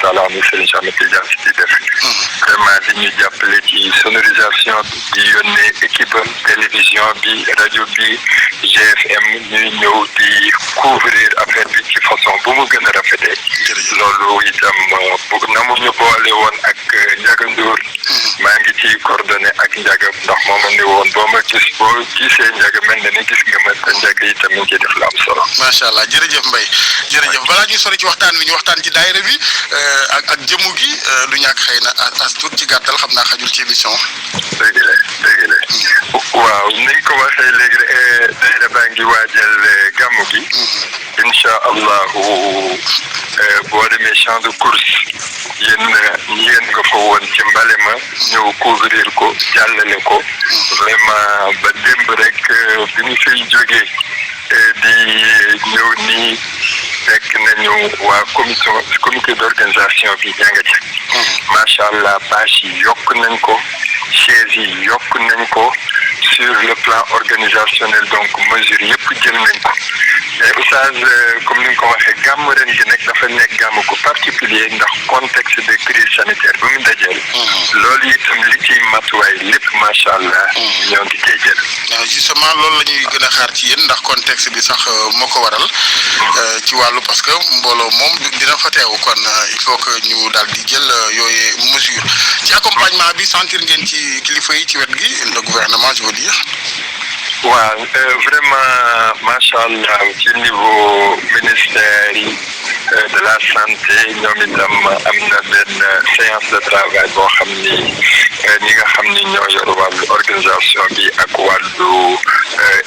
taala anu Serigne Cheikh Ahmed Tidiane Sy di def vraiment di ñu jàppale ci sonorisation bi di yónnee équipe am télévision bi rajo bi GFM ñuy ñëw di couvrir affaire bi ci façon bu mu gën a rafetee loolu itam na mu ñu boole woon ak Ndiaga Ndour maa ngi ci coordonné ak Ndiaga ndax moo ma ne woon boo gisee Ndiaga mel na ni gis nga ma te Ndiaga itam mi ngi ciy def la am solo. macha allah jërëjëf Mbaye jërëjëf balaa ñuy sori ci waxtaan wi ñu waxtaan ci daayira bi ak jëmu gi du ñàkk xëy na as tuut ci gàttal xam naa xajul ci émission. dëgg la waaw ni nga ko waxee léegi daayira baa ngi waajal gàmmu gi incha allahu boo demee champ de course yéen nga fa woon ci mbale ma ñëw couvrir ko jàllale ko vraiment ba démb rek bi ñu fay jógee di ñëw nii fekk nañu waa comité d'organisation bi ña nga ca macha allah bâche yi yokk nañ ko chaise yi yokk nañ ko sur le plan organisationnel donc mesure yëpp jël nañ ko mais oustaz comme ni nga ko waxee gàmm ren gi nag dafa nekk gàmm ko particulier ndax contexte de crise sanitaire bi mu dajeel loolu itam li ciy matuwaay lépp macha allah ñoo ngi koy jël. justement loolu la ñuy gën a xaar ci yéen ndax contexte bi sax moo ko waral ci wàllu parce que mbooloo moom dina fa teew kon il faut que ñu daal di jël yooyu mesure ci accompagnement bi sentir ngeen ci kilifa yi ci wet gi le gouvernement je veux dire. waaw vraiment macha allah ci niveau ministère yi de la santé ñoom itam am na benn séance de travail boo xam ni ñi nga xam ni ñoo yor wàllu organisation bi ak wàllu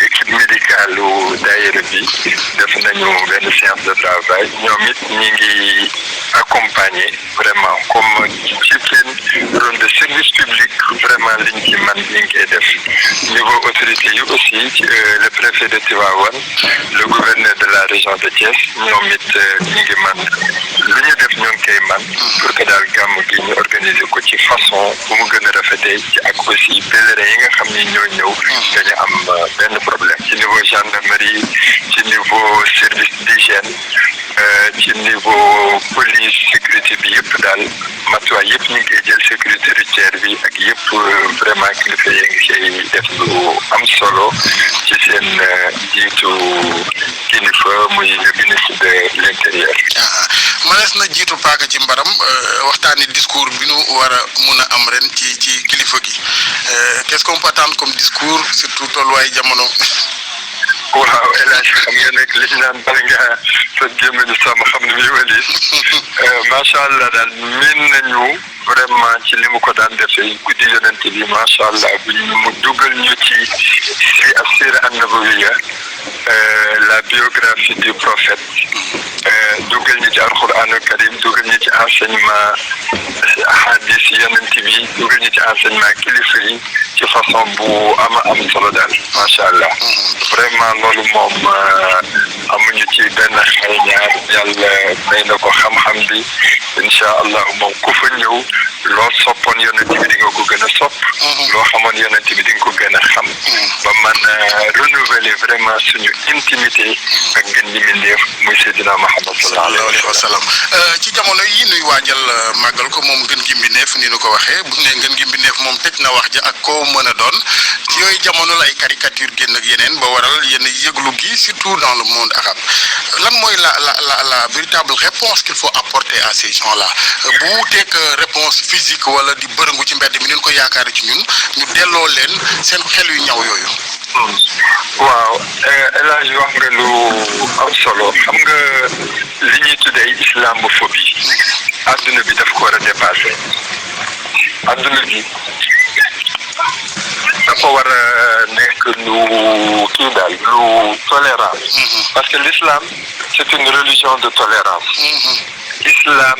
équipe médicale u daayira bi def nañu benn séance de travail ñoom it ñi ngi accompagner vraiment comme ci seen rôle de service public vraiment liñ ci man ñi ngi koy def niveau autorité yi aussi le préfet de Tivaouane le gouverneur de la région de Thiès ñoom it ñi ngi man lu ñu def ñoo ngi koy man pour que daal gàmm gi ñu organiser ko ci façon bu mu gën a rafetee ci ak aussi pèlerins yi nga xam ni ñoo ñëw dañu am benn problème ci niveau gendarmerie ci niveau service d'hygiène ci niveau police sécurité bi yëpp daal matuwaay yëpp ñu ngi koy jël sécurité routière bi ak yëpp vraiment kilifa yi ngi koy def lu am solo ci seen jiitu kilifa muy ministre de l'intérieur. mënees na jiitu paaka ci mbaram waxtaani discours bi nu war a mun a am ren ci kilifa gi qu'est-ce qu'on peut attendre comme discours surtout tolluwaay jamono. waaw El Hadj xam nga nag li ñu naan bala nga sa gémmiñu sama xam ne muy wali macha allah daal miin nañu vraiment ci li mu ko daan defee guddi yonent bi macha allah bu mu dugal ñu ci assira an-nabawiyya la biographie du prophète dugal ñu ci alquranul karim dugal ñu ci enseignement hadis yonent bi dugal ñu ci enseignement kilifa yi ci façon bu am solo daal macha allah vraiment loolu moom amuñu ci benn xel ñaar yàlla may na ko xam-xam bi incha allah moom ku fa ñëw loo soppoon yonent bi di nga ko gën a sopp loo xamoon yonent bi di nga ko gën a xam ba man renouveler vraiment suñu intimité ak ngeen ñi mindeef muy Seydina Muhammad sallallahu alayhi wa sallam ci jamono yi nuy waajal màggal ko moom ngeen gi mbindeef ni nu ko waxee bu ne ngeen gi mbindeef moom tëj na wax ja ak koo mën a doon ci yooyu jamono la ay caricature génn ak yeneen ba waral yenn yëglu gi surtout dans le monde arabe lan mooy la véritable réponse qu'il faut apporter à ces gens-là bu wuteeg réponse physique wala di bërëngu ci mbedd mi ñu ko yaakaar ci ñun ñu delloo leen seen xel yu ñaw yooyu. waaw El Hadj wax nga lu am solo xam nga li ñuy tuddee islamophobie adduna bi daf ko war a dépassé adduna bi dafa war a nekk lu kii daal lu tolérance parce que l'islam c'est une religion de tolérance islam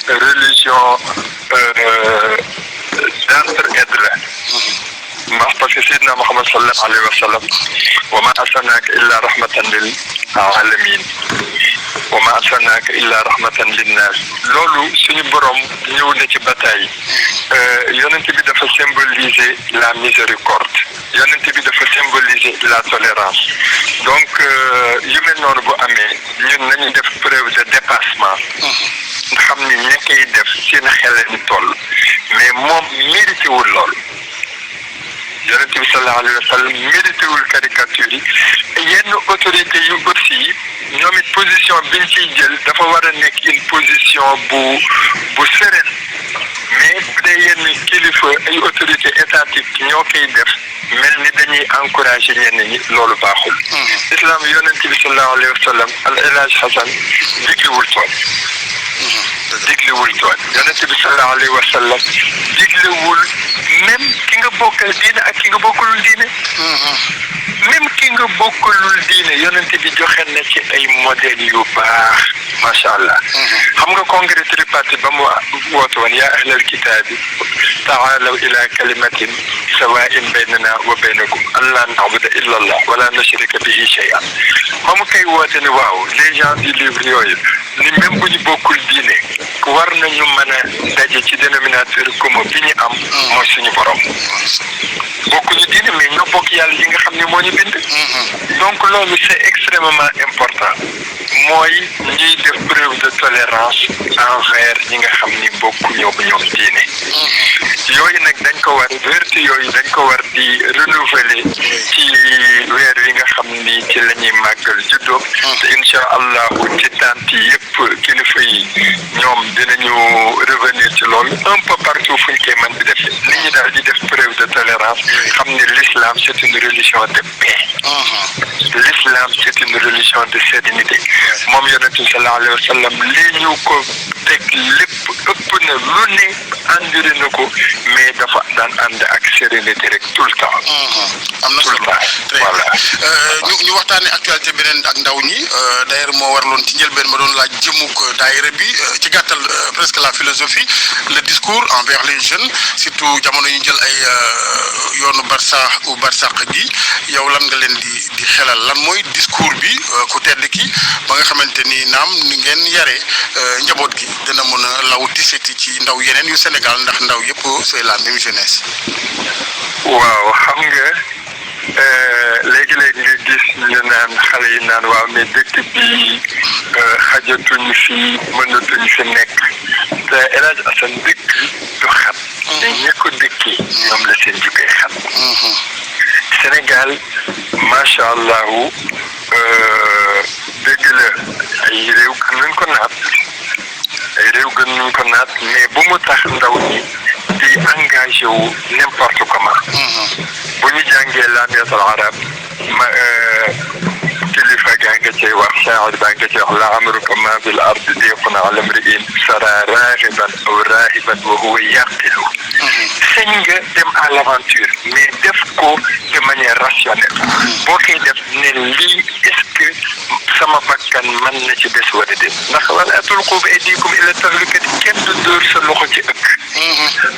religion d'entraide la ndax parce que Seydina Muhammad sallallahu alayhi wa sallam wa ma arsalnaaka illa rahmatan lil alamin wa ma arsalnaaka illa rahmatan linnaas loolu suñu borom ñëw na ci bataay yonent bi dafa symboliser la miséricorde yonent bi dafa symboliser la tolérance donc yu mel noonu bu amee ñun nañu def preuve de dépassement xam ni ña koy def seen xel ni toll mais moom mérité wul lool yonent bi sallallahu alayhi wa sallam mérité wul caricature yi yenn autorité yu aussi ñoom it position biñ ciy jël dafa war a nekk une position bu sereine mais bu dee yenn kilifa ay autorité étatique ñoo koy def mel ni dañuy encouragé ñenn ñi loolu baaxul. islam yonent bi sallallahu alayhi wa sallam El Hadj Hassan diglewul tooñ. diglewul tooñ yonent bi sallallahu alayhi wa sallam diglewul même ki nga bokkal diine ak ki nga bokkalul diine. même ki nga bokkalul diine yonent bi joxe na ci ay modèles yu baax macha allah. xam nga congrès tripartite ba mu woote woon yaa ahlal kitaabi taalaw ila kalimatin sawaa'in baynana wa baynakum an laa na'buda illa allah wala nushrika bihi shay'an ba mu koy woote ni waaw les gens du livre yooyu ni même bu ñu bokkul diine war nañu mën a daje ci dénominateur commun bi ñu am mooy suñu borom bokkuñu diine mais ñoo bokk yàlla yi nga xam ne moo ñu bind. donc loolu c'est extrêmement important mooy ñuy def preuve de tolérance envers ñi nga xam ni bokkuñoo ñoom diine. yooyu nag dañ ko war vertu yooyu dañ ko war di renouveler ci weer yi nga xam ni ci la ñuy màggal juddoo te incha allahu ci tant yëpp kilifa yi ñoom dinañu revenir ci loolu un peu partout fu ñu koy mën di defee nit ñi daal di def preuve de tolérance xam ni l'islam c'est une religion de paix. L'islam c'est une religion de sérénité moom yonent bi sallallahu alayhi wa sallam lii ñu ko teg lépp ëpp na lu ne enduré na ko mais dafa daan ànd ak sérénité rek tout le temps. am na solo voilà. ñu waxtaanee actualité beneen ak ndaw ñi d'ailleurs moo waraloon ci njëlbeen ma doon laaj jëmuk daayira bi ci gàttal presque la philosophie le discours envers les jeunes surtout jamono ñu jël ay yoonu Barça ou Barsaq gi yow lan nga leen di xelal lan mooy discours bi ku tedd ki ba nga xamante ni naam ni ngeen yare njaboot gi dina mën a law tiseti ci ndaw yeneen yu Sénégal ndax ndaw yëpp c'est la même jeunesse. waaw xam nga léegi-léegi nga gis ñu naan xale yi naan waaw mais dëkk bi xajatuñ fi mënatuñ fi nekk te El Hadj Assane dëkk du xat te ñi ko dëkkee ñoom la seen jikkoy xat. Sénégal macha allahu dëgg la ay réew gën nañ ko naat mais bu mu tax ndaw ñi di engagé wu n'importe comment. bu ñu jàngee laamiyatul arab ma kilifa gaa nga cay wax shaa'ir baa nga cay wax la amruka ma bil ardi diqun ala mri'in sara raaxiban aw raahiban wa huwa yaqilu. sañ nga dem à l'aventure mais def ko de manière rationnelle boo koy def ne lii est-ce que sama bakkan mën na ci des wala déet ndax wala tulqu bi aydikum ila tahlukati kenn du dóor sa loxo ci ëkk.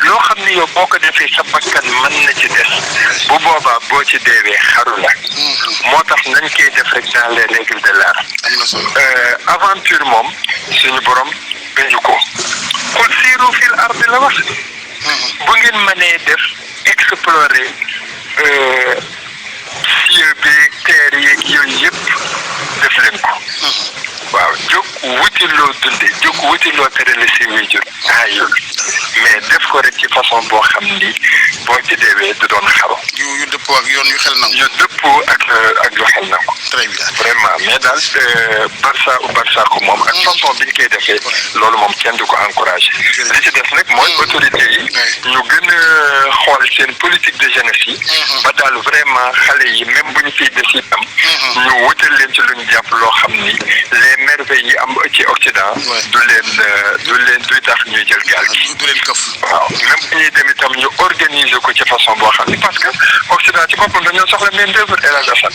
loo xam ni yow boo ko defee sa bakkan mën na ci des bu boobaa boo ci deewee xaru la. moo tax nañ koy def rek dans les règles de l'art. aventure moom suñu borom bañu ko. qul siiru fil ardi la wax. bu ngeen mënee def explorer cieux bi terre yeeg yooyu yëpp def leen ko. waaw jóg wuti loo dundee jóg wuti loo terale si wéjur aayul mais def ko rek ci façon boo xam ni boo ci deewee du doon xaro yu dëppoo ak yoon yu xel nangu. yu dëppoo ak lu xel nangu. très bien vraiment mais daal Barça ko moom ak façon bi ñu koy defee loolu moom kenn du ko encouragé. li ci def nag mooy autorités yi ñu gën a xool seen politique de jeunesse yi. ba daal vraiment xale yi même bu ñu fiy des itam. ñu wutal leen ci lu ñu jàpp loo xam ni les merveilles yi am ci Occident. du tax ñuy jël gaal gi. du leen këf. waaw même bu ñuy dem itam ñu organiser ko ci façon boo xam ni parce que Occident ci boppam dañoo soxla main d'œuvre El Hadj Assane.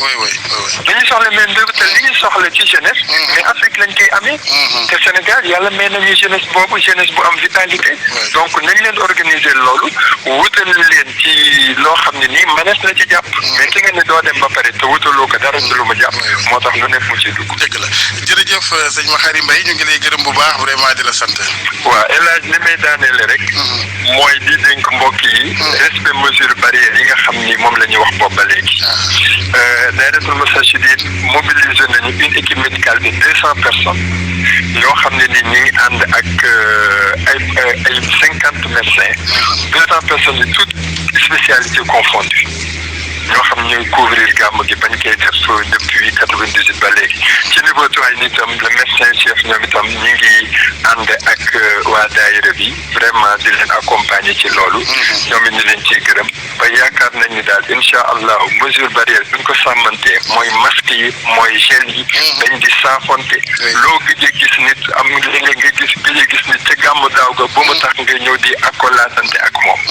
dañuy soxla main d'œuvre te li ñu soxla ci jeunesse. mais Afrique lañ koy amee. te Sénégal yàlla may nañu jeunesse boobu jeunesse bu am vitalité. donc nañ leen organiser loolu wutal leen ci loo xam ne nii mënees na ci jàpp. mais ki nga ne doo dem ba pare te wutaloo ko dara ci lu mu jàpp. moo tax lu nekk mu ciy dugg. dëgg la jërëjëf sëñ Makhari Mbaye ñu ngi lay gërëm bu baax vraiment di la sant. waaw El Hadj li may daaneele rek. mooy di dénk mbokk yi. respect mesure barrière yi nga xam ni moom la ñuy wax boobu ba léegi. Dahiratoul Moustarchidine mobilisé nañu une équipe médicale de 200 personnes yoo xam ne ni ñi ngi ànd ak ay 50 médecins 200 personnes yi toutes spécialités confondues ñoo xam ñuy couvrir gàmm gi bañ koy def depuis 98 ba léegi ci niveau 3 yi itam le médecin chef ñoom itam ñi ngi ànd ak waa daayira bi vraiment di leen accompagner ci loolu ñoom it ñu leen ciy gërëm ba yaakaar nañ ni daal incha allah mesure barrière buñ ko sàmmantee mooy masque yi mooy gel yi dañ di saafonte loo gëj a gis nit am léeg-léeg nga gis nit te gàmm daaw ga bu mu tax nga ñëw di akkolaatante ak moom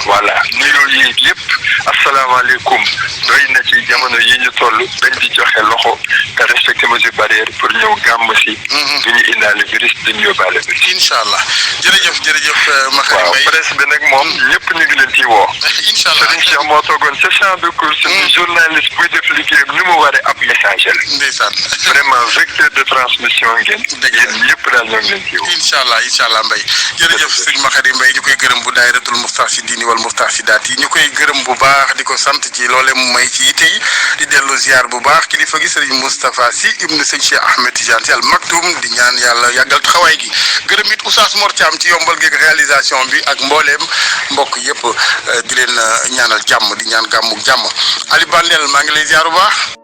voilà nuyoo yi yëpp asalaamaaleykum doy na ci jamono yi ñu toll dañ di joxe loxo te respecté mesure barrière pour ñëw gàmm si du ñu indaale virus duñu yóbbaale virus incha allah jërëjëf Makhari Mbaye presse bi nag moom ñëpp ñu ngi leen ciy woo incha allah Serigne Cheikh moo toogoon ca champ de course ni journaliste buy def liggéeyam ni mu waree ab messager la ndeysaan vraiment vecteur de transmission ngeen yéen ñëpp daal ñoo ngi leen ciy woo incha allah Mbaye jërëjëf sëñ Makhari Mbaye ñu koy gërëm bu daayiratul Moustarchidine wal Moustarchidaat yi ñu koy gërëm bu baax di ko sant ci loolee mu may ci yitte yi di dellu ziar bu baax kilifa gi Serigne Moustapha Sy ibnu sëñ Cheikh Ahmed Tidiane Sy Al Maktoum di ñaan yàlla yàggal taxawaay gi gërëm it Oustaz Mor Thiam ci yombal geeg réalisation bi ak mbooleem mbokk yëpp di leen ñaanal jàmm di ñaan gàmmu jàmm Ali Bandel maa ngi lay ziar bu baax